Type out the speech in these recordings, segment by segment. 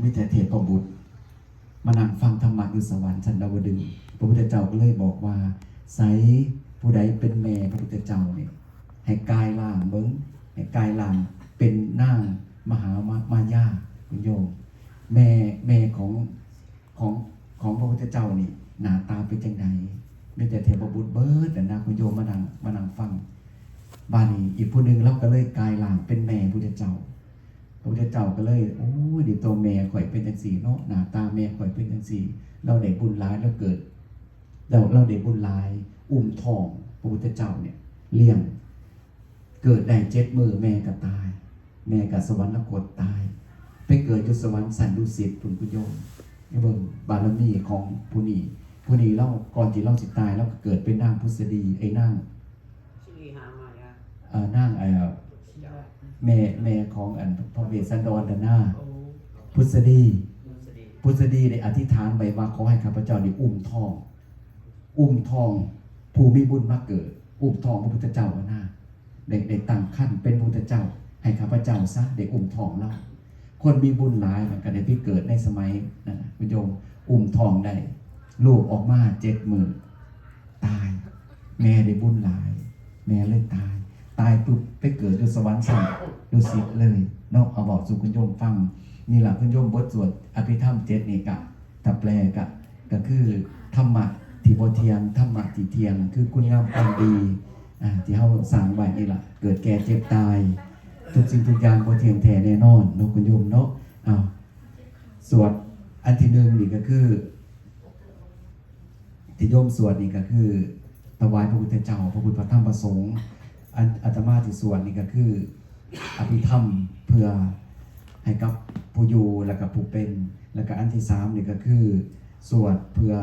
ມີແຕ່ເທບພະບຸດມານັ່ງຟັງທຳມະຢູ່ສະຫວັນຊັ້ນດາວດຶງ. ພະພຸດທະເຈົ້າກໍເລີຍບອກວ່າ ໃສຜູ້ໃດເປັນແມ່ພະພຸດທະເຈົ້ານີ້ ໃຫ້ກາຍຮ່າງເບິ່ງ ໃຫ້ກາຍຮ່າງເປັນນາງມະຫາມາ ມາຍາ ຄຸນໂຍມ. ແມ່ ແມ່ຂອງ ຂອງ ຂອງພະພຸດທະເຈົ້ານີ້ໜ້າຕາເປັນຈັ່ງໃດ? ມີແຕ່ເທບພະບຸດເບິດຫັ້ນນະ ຄຸນໂຍມມານັ່ງ ມານັ່ງຟັງ. ບາດນີ້ອີກຜູ້ໜຶ່ງລາວກໍເລີຍກາຍຮ່າງເປັນແມ່ພຸດທະເຈົ້າ. ພະພຸດທະເຈົ້າກໍເລີຍ ໂອ້ຍ ນີ້ໂຕແມ່ຂ້ອຍເປັນຈັ່ງຊີ້ເນາະ ໜ້າຕາແມ່ຂ້ອຍເປັນຈັ່ງຊີ້. ລາວໄດ້ບຸນຫຼາຍ ລາວເກີດ ລາວ ລາວໄດ້ບຸນຫຼາຍ ອຸ້ມທ້ອງພະພຸດທະເຈົ້ານີ້ລ້ຽງ. ເກີດໄດ້ເຈັດມື້ແມ່ກໍຕາຍ ແມ່ກໍສະຫວັນນະຄົດຕາຍ ໄປເກີດຢູ່ສະຫວັນຊັ້ນດຸສິດພຸ້ນ ຄຸນໂຍມ. ໃຫ້ເບິ່ງບາລະມີຂອງຜູ້ນີ້ ຜູ້ນີ້ລາວ ກ່ອນທີ່ລາວຊິຕາຍ ລາວກໍເກີດເປັນນາງພຸດສະດີ ເອີຍ ນາງ ຊິລິຫາມາຍາ ເອີ ນາງ ເອີ ແມ່ ແມ່ຂອງອັນພະເວດສັນດອນນັ້ນນາ ໂອ້ ພຸດສະດີ ພຸດສະດີ ພຸດສະດີໄດ້ອະທິຖານໄວ້ວ່າ ຂໍໃຫ້ຂ້າພະເຈົ້ານີ້ອຸ້ມທ້ອງ ອຸ້ມທ້ອງຜູ້ມີບຸນມາເກີດ ອຸ້ມທ້ອງພະພຸດທະເຈົ້າຫັ້ນນາ ໄດ້ ໄດ້ຕັ້ງຄັນເປັນພະພຸດທະເຈົ້າ ໃຫ້ຂ້າພະເຈົ້າຊະໄດ້ອຸ້ມທ້ອງລາວ. ຄົນມີບຸນຫຼາຍມັນກໍໄດ້ໄປເກີດໃນສະໄໝນັ້ນນະ ຄຸນໂຍມ ອຸ້ມທ້ອງໄດ້ ລູກອອກມາເຈັດມື້ຕາຍ. ແມ່ໄດ້ບຸນຫຼາຍ ແມ່ເລີຍຕາຍ ຕາຍປຶບໄປເກີດຢູ່ສະຫວັນຊັ້ນດຸສິດເລີຍເນາະ. ເອົາເວົ້າສູ່ຄຸນໂຍມຟັງ ນີ້ລະຄຸນໂຍມ ບົດສວດອະພິທຳເຈັດນີ້ກະ ຖ້າແປລກະ ກໍຄືທຳມະທີ່ບໍ່ທ່ຽງ ທຳມະທີ່ທ່ຽງ ຄືຄຸນງາມຄວາມດີ ອ່າ ທີ່ເຮົາສ້າງໄວ້ນີ້ລະ ເກີດແກ່ເຈັບຕາຍ ທຸກສິ່ງທຸກຢ່າງບໍ່ທ່ຽງແທ້ແນ່ນອນເນາະ ຄຸນໂຍມເນາະ. ເອົາ ສວດອັນທີໜຶ່ງນີ້ກໍຄື ທີ່ໂຍມສວດນີ້ກໍຄືຖວາຍພະພຸດທະເຈົ້າ ພະພຸດ ພະທຳ ພະສົງ. ອັນອາດຕະມາທີ່ສວດນີ້ກໍຄືອະພິທຳເພື່ອໃຫ້ກັບຜູ້ຢູ່ ແລະກະຜູ້ເປັນ ແລະກະອັນທີສາມນີ້ກໍຄືສວດເພື່ອ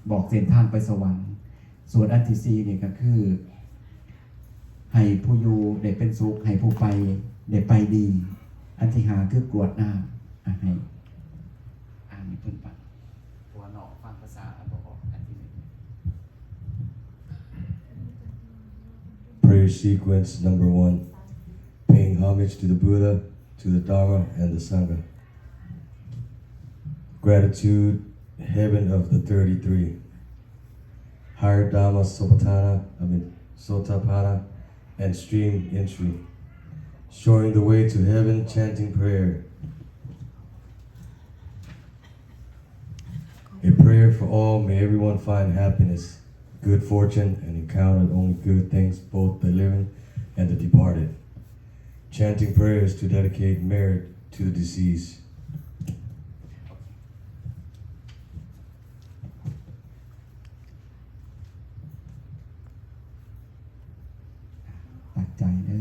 ບອກເສັ້ນທາງໄປສະຫວັນ. ສ່ວນອັນທີສີ່ນີ້ກໍຄື ໃຫ້ຜູ້ຢູ່ໄດ້ເປັນສຸກ ໃຫ້ຜູ້ໄປໄດ້ໄປດີ. ອັນທີຫ້າຄືກວດນ້ຳ ອ່ະ ໃຫ້ອ່ານໃຫ້ເພິ່ນຟັງ ເພາະວ່ານ້ອງຟັງພາສາອັນບໍ່ອອກ. ອັນທີໜຶ່ງ Prayer sequence number one. Paying homage to the Buddha, to the Dharma, and the Sangha. Gratitude, heaven of the thirty-three. Higher Dhamma Sopattana, I mean, Sotapanna, and stream entry. Showing the way to heaven, chanting prayer. A prayer for all, may everyone find happiness, good fortune, and encounter only good things, both the living and the departed. Chanting prayers to dedicate merit to the deceased. ຕັ້ງໃຈເດີ